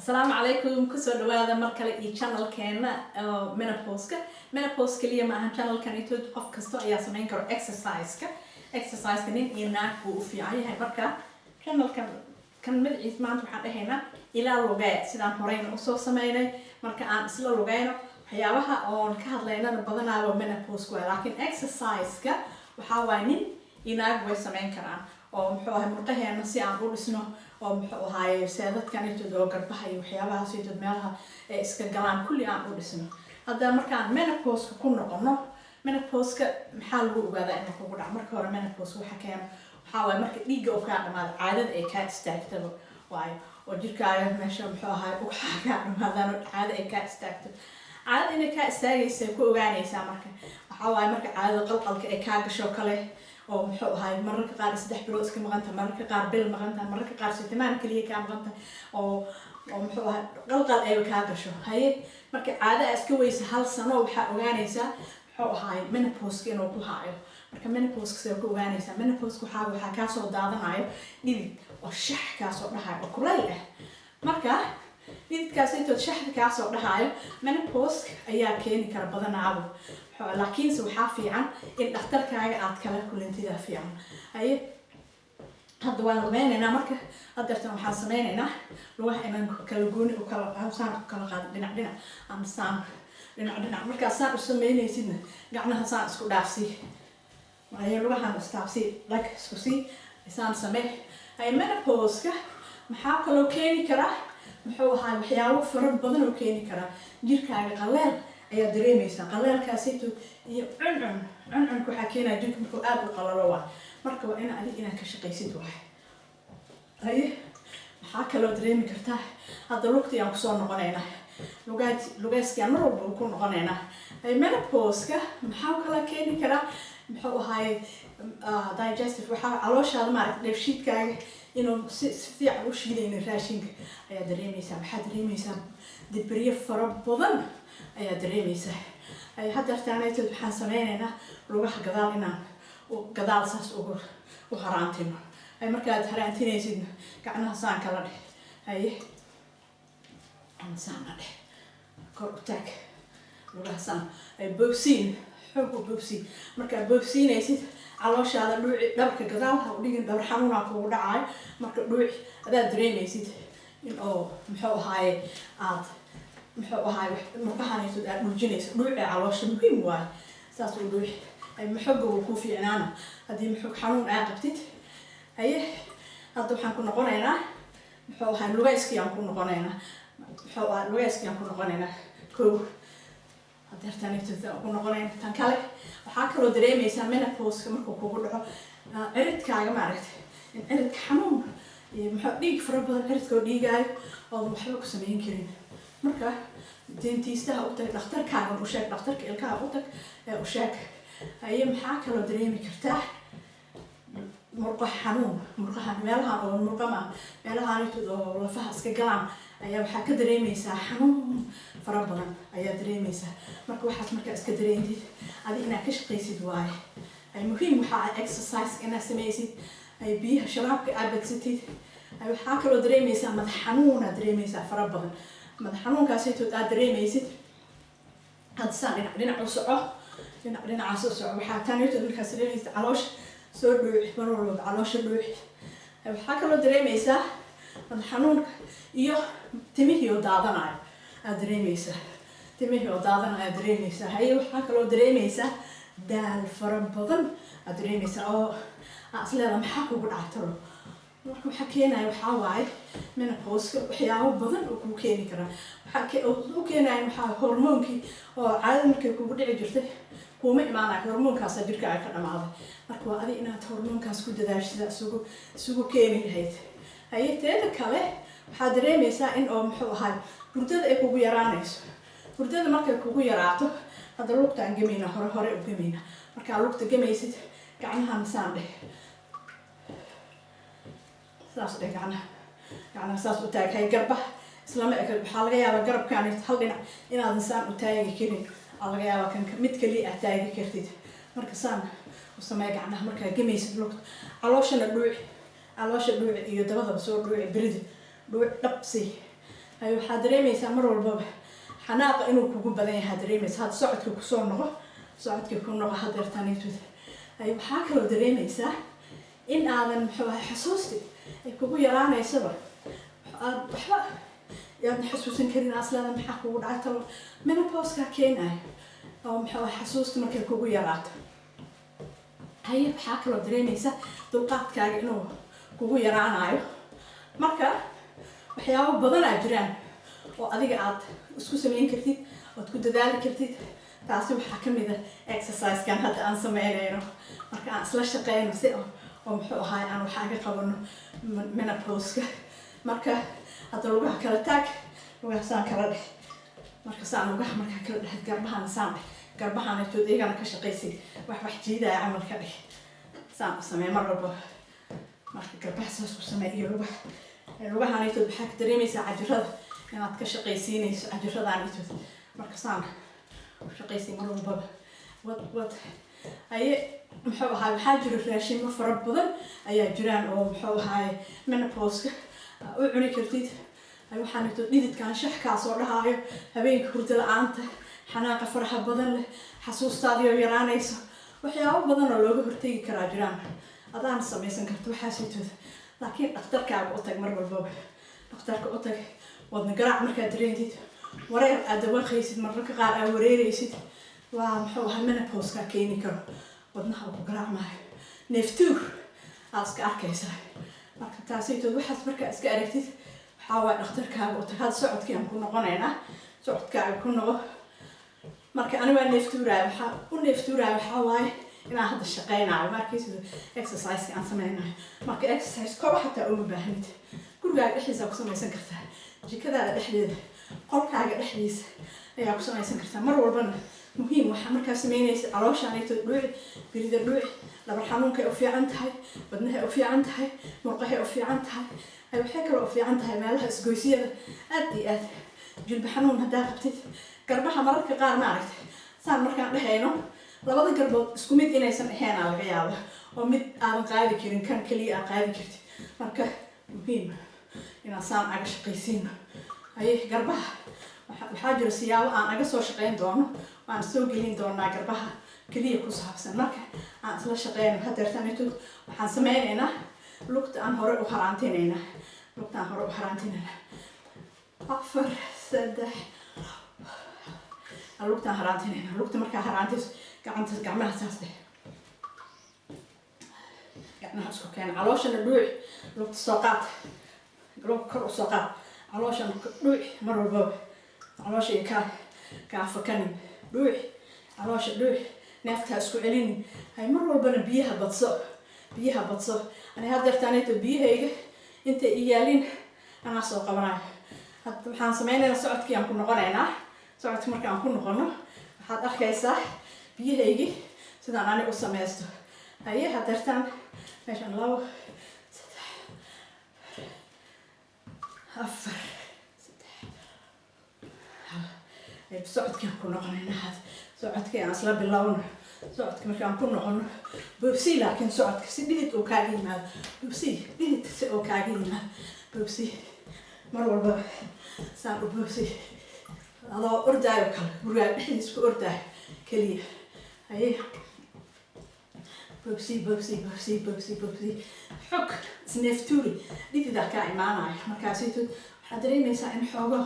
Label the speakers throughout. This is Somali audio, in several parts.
Speaker 1: Asalaamu calaykum, kusoo dhawaada mar kale iyo channelkeena oo menopause-ka. Menopause kaliya ma ahan channelkan ito, qof kasta ayaa sameyn karo exercise-ka. Exercise-ka nin iyo naag buu u fiican yahay. Marka channelkan kan magaciis maanta waxaan dhahaynaa ilaa lugee, sidaan horeyna usoo sameynay. Marka aan isla lugeyno, waxyaabaha oon ka hadlaynana badanaaba menopause waay, laakiin exercise-ka waxaa waay nin iyo naag way sameyn karaan, oo muxuu ahay murqaheena si aan u dhisno, oo muxuu ahaaye seedadkanitood oo garbaha iyo waxyaabahaasitood meelaha ay iska galaan kulli aan u dhisno. Hadda markaan menopause-ka ku noqono, menopause-ka maxaa lagu ogaadaa inuu kugu dhaco? Marka hore menopause waxa keeno waxaa waaye marka dhiigga oo kaa dhamaado, caadada ay kaa istaagtaba waayo, oo jirkaaga meesha muxuu ahaay ugxaa kaa dhamaadaan oo caada ay kaa istaagto. Caadada inay kaa istaagaysa ku ogaanaysaa marka waxaa waaye marka caadada qalqalka ay kaa gasho kale, oo muxuu ahaay mararka qaar 3 bilood iska maqan tahay, mararka qaar bil maqan tahay, mararka qaar sitimaan keliya kaa maqan tahay, oo muxuu ahaay qalqal ayba kaa gasho. Haye, marka caada aa iska weysa hal sano, waxaa ogaanaysaa muxuu ahaay menopause inuu ku haayo. Marka menopause see ku ogaanaysaa? Menopause waxaa kaasoo daadanayo dhidid oo shax kaasoo dhahayo oo kulayl ah. Marka dhididkaas intood shaxda kaasoo dhahayo menopause ayaa keeni kara badanaabo, laakiinse waxaa fiican in dhakhtarkaaga aad kala kulantida fiican. Haye, hadda waan lugeynaynaa. Marka hadeertan waxaan sameynaynaa lugaha inaan kala gooni u kala saan u kala qaado, dhinac dhinac ama saan dhinac dhinac. Markaa saan u sameynaysidna gacnaha saan isku dhaafsi. Haye, lugahan istaabsi, dhag isku sii, saan samee. Haye, menopause-ka maxaa kaloo keeni karaa? Muxuu ahaa waxyaabo fara badan oo keeni karaa. Jirkaaga qaleel ayaa dareemaysaa, qaleelkaasito iyo cuncun. Cuncunka waxaa keenaya jirka markuu aada u qalalo waa. Marka waa ina adig inaad ka shaqaysid waay. Haye, maxaa kaloo dareemi kartaa? Hadda lugtii aan kusoo noqonaynaa, lugaad lugeyskii mar walba ku noqonaynaa. Menopause-ka maxaa kala keeni karaa? Muxuu ahaay digestive, waxaa calooshaada maaragta dheefshiidkaaga inuu si fiican u shiidaynin raashinka ayaa dareemeysaa. Waxaa dareemeysaa dibiryo fara badan ayaa dareemeysaa. Haddeertaanaytood waxaan sameyneynaa lugaha gadaal inaan gadaal saas ugu u haraantino. Ay markaad haraantinaysid gacnaha saan kala dheh. Haye, ama saana dheh, kor u taag lugaha saan. Ay boobsiin, xoog u boobsiin. Markaad boobsiinaysid calooshaada dhuuci, dhabarka gadaal ha u dhigin, dhabar xanuunaa kugu dhacaayo. Marka dhuuci, adaad dareemaysid in oo muxuu ahaaye aad muxuu ahaaye murqahanaysid aad dhuujinayso. Dhuuci caloosha muhiim waayo, saas u dhuuci. Ay maxoga wuu kuu fiicnaana haddii maxog xanuun aa qabtid. Haye, hadda waxaan ku noqonaynaa muxuu ahaa lugayskii aan ku noqonaynaa, muxuu ahaa lugayskii aan ku noqonaynaa. Kow, hadeertaan ku noqonayna tan kale. Waxaa kaloo dareemeysaa menopause-ka markuu kugu dhaco ciridkaaga maaragtay in ciridka xanuun iyo muxuu dhiig fara badan, ciridka oo dhiigaayo oodan waxba ku sameyn karin. Marka dentistaha u tag, dhakhtarkaagan u sheeg, dhakhtarka ilkaha u tag ee u sheeg. Haye, maxaa kaloo dareemi kartaa? Murqo xanuun, murqahan meelahan oo murqa maaha, meelahaan oo lafaha iska galaan ayaa waxaa ka dareemeysaa xanuun fara badan ayaa dareemeysaa. Marka waxaas markaa iska dareentid, adi inaad ka shaqaysid waaye. Ay muhiim waxaa ah exercise inaad sameysid, ay biyaha sharaabka aad badsatid. Ay waxaa kaloo dareemeysaa madax xanuunaad dareemeysaa fara badan. Madax xanuunkaasitood aad dareemeysid, hadda saan dhinac dhinac u soco, dhinac dhinacaas u soco. Waxaa tanitood markaas dareemeysid caloosha soo dhuuci, mar walba caloosha dhuuci. Waxaa kaloo dareemeysaa madax xanuunka iyo timihii oo daadanayo aad dareemeysaa, timihii oo daadanayo aad dareemeysaa. Haye, waxaa kaloo dareemeysaa daal fara badan aad dareemeysaa, oo aa is leedahay maxaa kugu dhacay talo. Marka waxaa keenaya waxaa waaye menopause-ka waxyaabo badan oo kuu keeni karaa. Waxaa u keenaya waxaa hormoonkii oo caadada markay kugu dhici jirtay kuuma imaanayo, hormoonkaasa jirkaaga ka dhamaaday. Marka waa adi inaad hormoonkaas ku dadaashida isugu keeni lahayd. Haye, teeda kale waxaad dareemeysaa in oo muxuu ahaay hurdada ay kugu yaraanayso. Hurdada markay kugu yaraato, hadda lugtaan gamayna, hore hore u gamayna. Markaa lugta gamaysid gacmaha saan dheh, saas dheh, gacnaha saas u taag. Hay, garba islama eka. Waxaa laga yaabaa garabkaan hal dhinac inaadan saan u taagi karin. Waxaa laga yaabaa kan mid kaliya aad taagi kartid. Marka saan u samee gacnaha markaa gamaysid lugta. Calooshana dhuuci, caloosha dhuuci iyo dabadaba soo dhuuci, birida dhuuci, dhabsi. Haye, Hay, waxaad dareemaysaa mar walbaba xanaaqa inuu kugu badan yahay dareemaysaa. Hadda socodka kusoo noqo, socodka ku noqo hadeertanaytud. Hay, waxaa kaloo dareemaysaa in aadan, muxuu ahay, xusuusti ay kugu yaraanaysaba, aad waxba yaadan xasuusan karin aslada. Maxaa kugu dhacay talo? Menopause-ka keenayo oo, muxuu ahay, xasuusta markay kugu yaraato. Haye, waxaa kaloo dareemaysa dulqaadkaaga inuu kugu yaraanayo. Marka waxyaabo badanaa jiraan oo adiga aad isku samayn kartid, ood ku dadaali kartid. Taasi waxaa ka mid a exercise-kan hadda aan sameynayno. Marka aan isla shaqeyno si oo muxuu ahaay aan waxaaga qabano menopause-ka. Marka hadda lugaha kala taag, lugaha saan kala dheh. Marka saan lugaha markaa kala dhehid, garbahana saan dheh, garbahana tood iyagana ka shaqaysid, wax jiidaya camal ka dhig. Saan u samee mar walba. Marka garbaha saas u samee iyo lugaha. Lugahanaytood waxaa ka dareemaysaa cajirada inaad ka shaqaysiinayso, cajiradaanitood. Marka saan u shaqaysiin mar walbaba, wad wad. Haye, muxuu ahaay, waxaa jira raashimo fara badan ayaa jiraan oo, muxuu ahaay, menopause-ka u cuni kartid. Hay, waxaanitood dhididkan shaxkaa soo dhahaayo, habeenka hurdo la-aanta, xanaaqa faraha badan leh, xasuustaadii oo yaraanayso, waxyaabo badan oo looga hortegi karaa jiraan. Adaan samaysan karto waxaasitood, laakiin dhakhtarkaaga u tag mar walbaba, dhakhtarka u tag. Wadna garaac markaad dareentid, wareer aad dawaqaysid, mararka qaar aad wareeraysid, waa, muxuu ahaa, menopause-ka keeni karo. Wadnaha uu ku garaacmaayo, neeftuur aad iska arkaysaa. Marka taasaytood waxaas markaa iska aragtid, waxaa waay dhakhtarkaaga u tag. Hadda socodkii aan ku noqonaynaa, socodkaaga ku noqo. Marka ani waa neeftuuraya. Waxaa u neeftuuraya waxaa waaye inaan hadda shaqeynayo, markaysa exercise aan sameynayo. Marka exercise koba xataa uma baahnid, gurigaaga dhexdiisa ku samaysan kartaa, jikadaada dhexdeeda, qolkaaga dhexdiisa ayaa ku samaysan kartaa. Mar walbana muhiim waxaa markaa sameynaysa calooshaanayto dhuuci, birida dhuuci. Dhabar xanuunkay u fiican tahay, wadnahay u fiican tahay, murqahay u fiican tahay. Ay, waxay kaloo u fiican tahay meelaha isgoysyada aad iyo aad. Jilba xanuun haddaa qabtid, garbaha mararka qaar, ma aragtay, saan markaan dhehayno, labada garbood isku mid inaysan ahaynaa laga yaaba, oo mid aadan qaadi karin, kan keliya aad qaadi kartid. Marka muhiim inaan saan aga shaqaysiino. Haye, garbaha waxaa jira siyaabo aan aga soo shaqeyn doono, waan soo gelin doonaa garbaha keliya ku saabsan. Marka aan isla shaqeyno. Hadeertanito waxaan sameynaynaa lugta aan hore u haraantinaynaa, lugta aan hore u haraantinaynaa. Afar, saddex, lugtaan haraantinaynaa. Lugta markaa haraantayso, gacanta, gacmaha saas dheh, gacmaha isku keena, calooshana dhuuci. Lugta soo qaad, lugta kor u soo qaad, calooshana dhuuci. Mar walbaba caloosha iyo kaa fakanin, dhuuci caloosha, dhuuci, neefta ha isku celinin. Hay, mar walbana biyaha badso, biyaha badso. Ani hadeertaanayto biyahayga intay i yaalin anaa soo qabanayo. Hadda waxaan sameynaynaa socodkii aan ku noqonaynaa. Socodki markaan ku noqono, waxaad arkaysaa biyahaygii sidaan ani u sameysto. Haye, hadeertaan meeshaan labo, saddex, afar, saddex, hal. Socodkii aan ku noqonaynaa. Had socodkii aan isla bilowno. Socodka markaan ku noqono, boobsii, laakiin socodka si dhidid uu kaaga yimaado, boobsii, dhidid si uu kaaga yimaado, boobsii. Mar walba saan u boobsii, adoo ordaayo kale, gurigaa dhexdiis ku ordaayo keliya. Haye, boobsii, boobsii, boobsii, boobsii, boobsii, xog isneeftuuri, dhididaa kaa imaanayo. Markaasaytood waxaad dareemaysaa in xoogo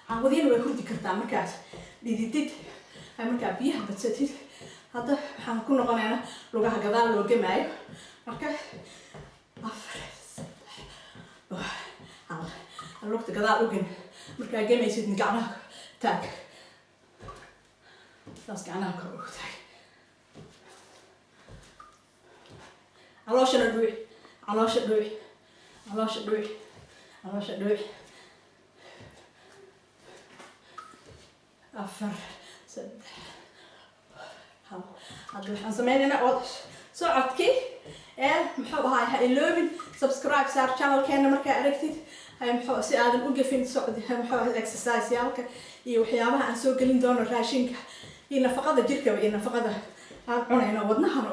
Speaker 1: caawadiina way hurdi kartaa markaas dhididid ay markaa biyaha badsatid. Hadda waxaan ku noqonaynaa lugaha gadaal loo gamaayo. Marka afar, saddex, hal, lugta gadaal ugan. Markaa gamaysid, gacmaha taag, saas gacmaha kor ugu taag, calooshana dhuuci, caloosha dhuuci, caloosha dhuuci, caloosha dhuuci. Afar, saddex, hal. Hadda waxaan sameynaynaa socodkii ee, muxuu ahaay, ha iloobin subscribe saar channelkeena markaa aragtid. Hay, muxuu, si aadan u gafin socod, muxuu ahay, exercise yaalka iyo waxyaabaha aan soo gelin doono, raashinka iyo nafaqada jirkaba iyo nafaqada. Aan cunayno wadnahan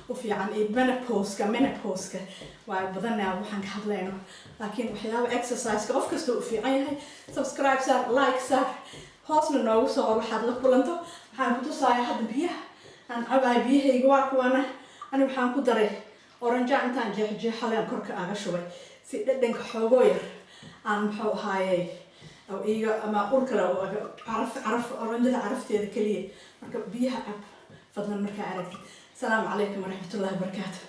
Speaker 1: u fiican iyo menopause-ka. Menopause-ka waa badanaa waxaan ka hadlayno, laakiin waxyaaba exercise-ka qof kasta u fiican yahay. Subscribe saar, like saar, hoosna noogu soo qor waxaad la kulanto. Waxaan ku tusaaya hadda biyaha aan cabaay. Biyahayga waa kuwana. Ani waxaan ku daray orange intaan jeexjeexaleen korka aga shubay si dhadhanka xoogoo yar aan, muxuu ahaayey, oo iiga ama ur kale oo caraf caraf oranjada carafteeda keliya. Marka biyaha cab fadlan markaa aragtid. Asalaamu calaykum waraxmatullahi wabarakaatu.